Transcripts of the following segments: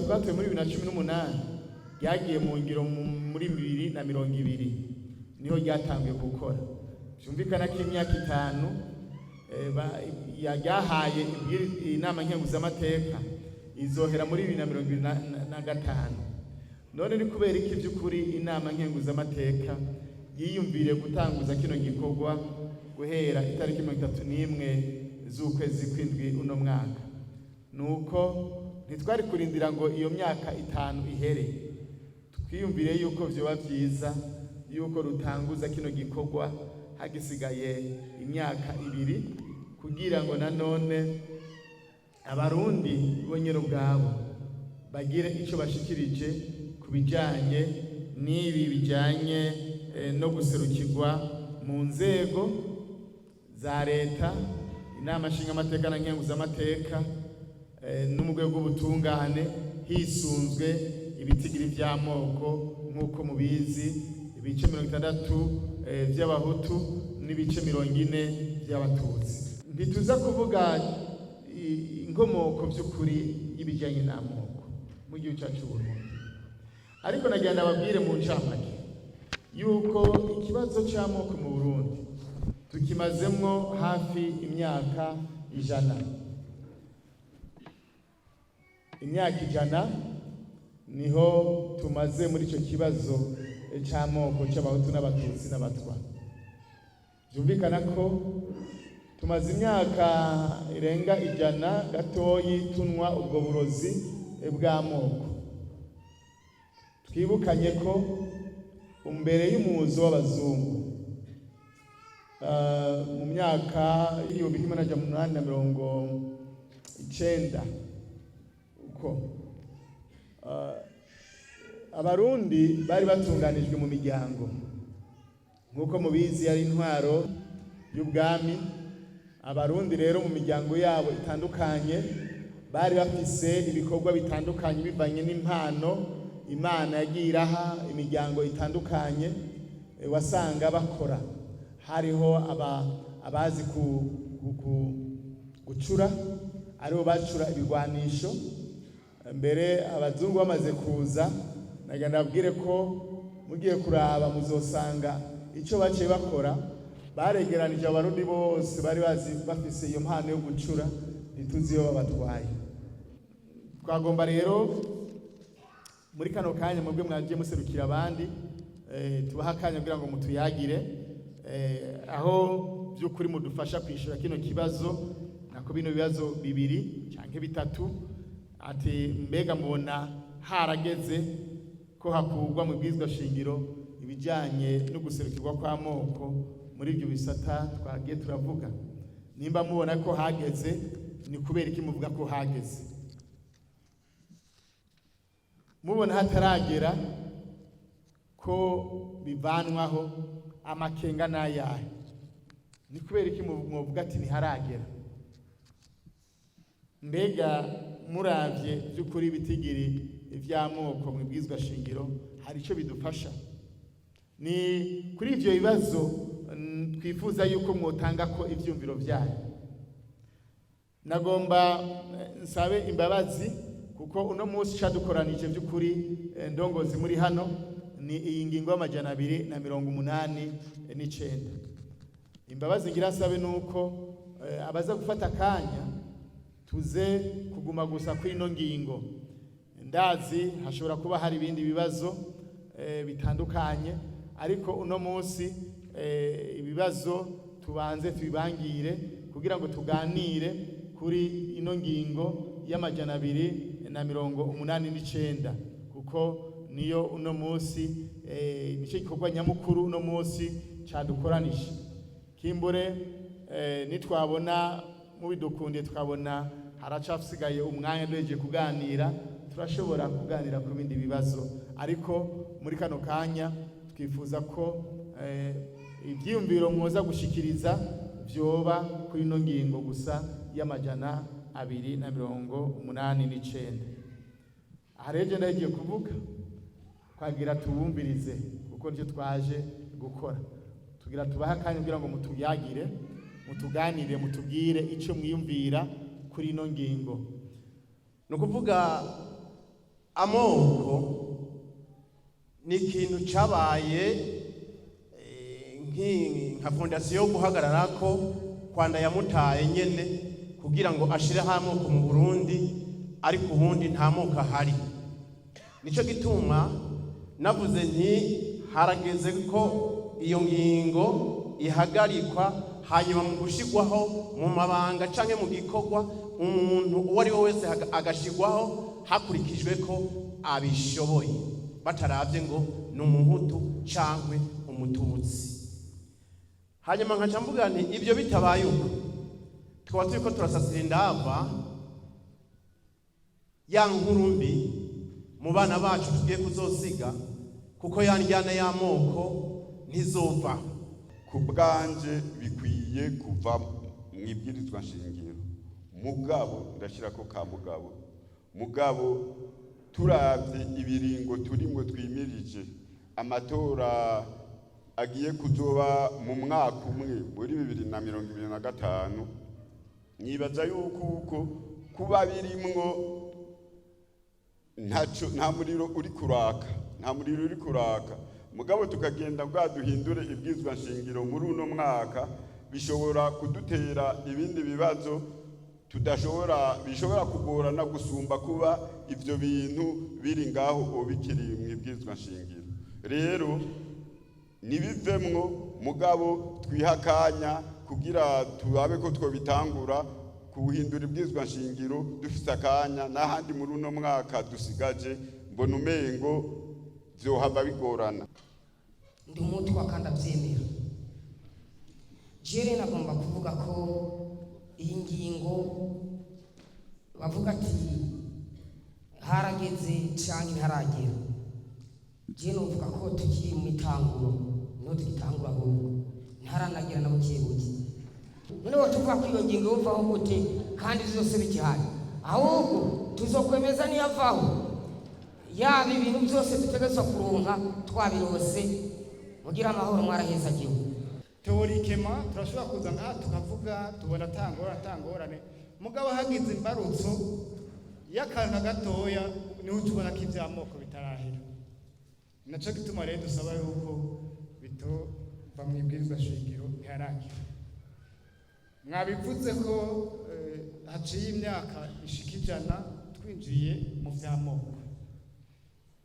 twatoye muri 2018 ryagiye mu ngiro muri 2020, niho ryatanguye gukora. Byumvikana ko imyaka 5 ryahaye inama nkenguzamateka izohera muri 2025. None ni kubera iki by'ukuri inama nkenguzamateka yiyumviriye gutanguza kino gikorwa guhera itariki 31 z'ukwezi kw'indwi uno mwaka? Nuko ntitwari kurindira ngo iyo myaka 5 ihere. Twiyumvire yuko vyoba vyiza yuko rutanguza kino gikorwa hagisigaye imyaka 2, kugira ngo nanone Abarundi bonyene ubwabo bagire ico bashikirije ku bijanye n'ibi bijanye no guserukirwa mu nzego za leta, inama nshingamateka na nkenguzamateka, no mu rwego rw'ubutungane, hisunzwe ibitigiri vy'amoko. Nk'uko mubizi, ibice 60 vy'Abahutu n'ibice 40 vy'Abatutsi. Ntituza kuvuga inkomoko by'ukuri y'ibijyanye n'amoko mu gihugu cyacu Burundi, ariko nagira ndababwire mu ncamake yuko ikibazo cy'amoko mu Burundi tukimazemwo hafi imyaka 100. Imyaka 100 niho tumaze muri icyo kibazo cy'amoko cy'Abahutu n'Abatutsi n'Abatwa. Byumvikana ko tumaze imyaka irenga 100 gatoyi tunwa ubwo burozi bw'amoko. Twibukanye ko imbere y'umuzo w'abazungu, mu myaka y'1890 uko, Abarundi bari batunganijwe mu miryango. Nk'uko mubizi, yari intwaro y'ubwami. Abarundi rero mu miryango yabo itandukanye bari bafise ibikorwa bitandukanye bivanye n'impano Imana yagiye iraha imiryango itandukanye. Wasanga bakora, hariho abazi gucura, aribo bacura ibigwanisho. Mbere abazungu bamaze kuza, nagira ndababwire ko mugiye kuraba muzosanga icyo baciye bakora, baregeranije Abarundi bose bari bazi bafise iyo mpano yo gucura, ntituzi iyo babatwaye. Twagomba rero muri kano kanya, mubwe mwagiye muserukira abandi, tubaha akanya kugira ngo mutuyagire, aho by'ukuri mudufasha kwishyura kino kibazo, nako bino bibazo bibiri canke bitatu, ati: mbega mubona harageze ko hakurwa mu bwirizwa shingiro ibijyanye no guserukirwa kw'amoko muri ibyo bisata twagiye turavuga? Nimba mubona ko hageze, ni kubera iki muvuga ko hageze? Mubona hataragera ko bivanwaho, amakenga n'ayahe? Ni kubera iki mwovuga ati ntiharagera? Mbega muravye by'ukuri ibitigiri ivy'amoko mu bwirizwa shingiro hari ico bidufasha? Ni kuri ivyo bibazo twifuza yuko mwotanga ko ivyumviro vyanyu. Nagomba nsabe imbabazi, kuko uno munsi cadukoranije by'ukuri, ndongozi muri hano, ni iyi ngingo y'289. Imbabazi ngira nsabe nuko abaza gufata akanya tuze kuguma gusa kuri ino ngingo. Ndazi hashobora kuba hari ibindi bibazo bitandukanye, ariko uno munsi ibibazo tubanze tubibangire kugira ngo tuganire kuri ino ngingo y'289, kuko niyo uno munsi nicyo gikorwa nyamukuru uno munsi cadukoranije. Kimbure nitwabona mubidukundiye, tukabona haracasigaye umwanya duhejeje kuganira, turashobora kuganira ku bindi bibazo, ariko muri kano kanya twifuza ko ivyiyumviro mwoza gushikiriza vyoba kuri ino ngingo gusa y'289. Aha rero je ndagiye kuvuga twagira tubumvirize, kuko nicyo twaje gukora. Tugira tubahe akanya kugira ngo mutuyagire, mutuganire, mutubwire icyo mwiyumvira kuri ino ngingo. Ni ukuvuga Amoko ni ikintu cyabaye nka fondation yo guhagararako kwanda yamutaye nyene kugira ngo ashireho amoko mu Burundi, ariko ubundi nta moko ahari. Nico gituma navuze nti harageze ko iyo ngingo ihagarikwa, hanyuma mu gushigwaho mu mabanga canke mu gikorwa umuntu uwo ari we wese agashigwaho hakurikijwe ko abishoboye, bataravye ngo ni umuhutu cankwe umututsi. Hanyuma nkaca mvuga nti ibyo bitabaye uko, tukaba turiko turasasira indava ya nkuru mbi mu bana bacu tugiye kuzosiga, kuko ya njyana y'amoko ntizova. Ku bwanje bikwiye kuva mu ibwirizwa nshingiro, mugabo ndashyira ko ka mugabo, mugabo turavye ibiringo turimwo twimirije, amatora agiye kuzoba mu mwaka umwe muri 2025, nibaza yuko uko kuba birimwo ntaco, nta muriro uri kuraka, nta muriro uri kuraka. Mugabo tukagenda bwa duhindure ibwirizwa nshingiro muri uno mwaka, bishobora kudutera ibindi bibazo tudashobora, bishobora kugorana gusumba kuba ivyo bintu biri ngaho bikiri mu ibwirizwa nshingiro. Rero nibivemwo, mugabo twiha akanya kugira turabe ko twobitangura kuhindura ibwirizwa nshingiro dufise akanya, n'ahandi muri uno mwaka dusigaje mbona umengo vyohava bigorana. Ndi umutwa kandi abyemera. Jere nagomba kuvuga ko iyi ngingo bavuga ati harageze canke ntaragera, je novuga ko tukiri mu itanguro, niho tugitangura, ahubwo ntaranagira na buke buke. Noneho tuvuga ko iyo ngingo yovaho gute kandi vyose bikihari? Ahubwo tuzokwemeza niyavaho, yaba ibintu byose dutegerezwa kuronka twabirose. Mugira amahoro, mwarahezagiwe. Théoriquement turashobora kuza ngaha tukavuga tubona atangorane, atangorane, mugabo hagize imbarutso y'akantu gatoya niho tubona ko iby'amoko bitarahera. Naco gituma rero dusaba yuko bitova mu ibwirizwa shingiro, ntiharagira. Mwabivuze ko haciye imyaka ishika 100 twinjiye mu vy'amoko,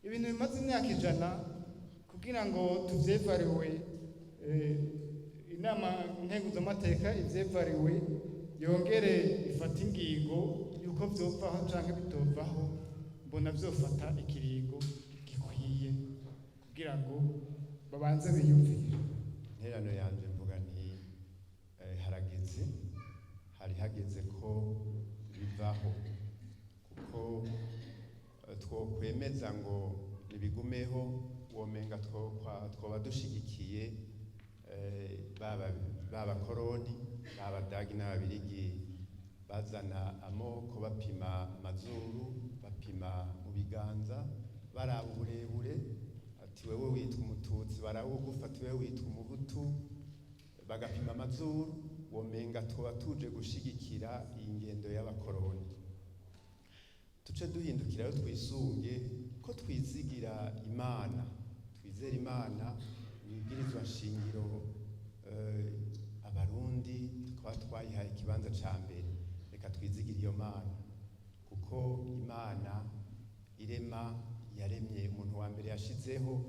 ibintu bimaze imyaka 100 kugira ngo tuvyevariwe, inama nkenguzamateka ivyevariwe, yongere ifate ingingo yuko vyovaho canke bitovaho, mbona vyofata ikiringo gikwiye kugira ngo babanze biyumvire. Intererano yanje mvuga nti harageze, hari hageze ko bivaho, kuko twokwemeza ngo nibigumeho womenga twoba dushigikiye baba b'abakoroni, b'abadagi n'ababirigi bazana amoko, bapima amazuru, bapima mu biganza, baraba uburebure, ati wewe witwa umututsi, barawugufa, ati wewe witwa umuhutu, bagapima amazuru, womenga tuba tuje gushigikira iyi ngendo y'abakoroni. Tuce duhindukira rero twisunge ko twizigira Imana, twizera Imana mwibwirizwa nshingiro, abarundi tukaba twayihaye ikibanza ca mbere. Reka twizigire iyo Mana, kuko Imana irema yaremye umuntu wa mbere yashizeho,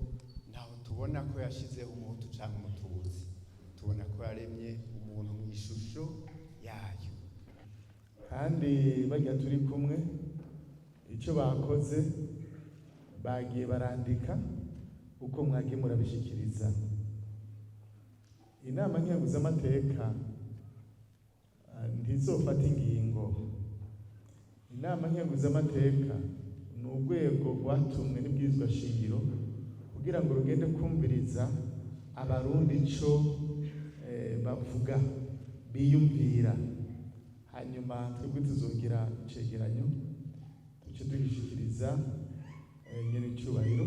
ntaho tubona ko yashizeho umuhutu canke umututsi, tubona ko yaremye umuntu mu ishusho yayo. Kandi bajya turi kumwe, icyo bakoze bagiye barandika uko mwagiye murabishikiriza. Inama nkenguzamateka ntizofata ingingo. Inama nkenguzamateka ni urwego rwatumwe n'ibwirizwa shingiro kugira ngo rugende kumviriza abarundi ico bavuga, biyumvira, hanyuma twebwe tuzogira icegeranyo tuce tugishikiriza nyene icubahiro.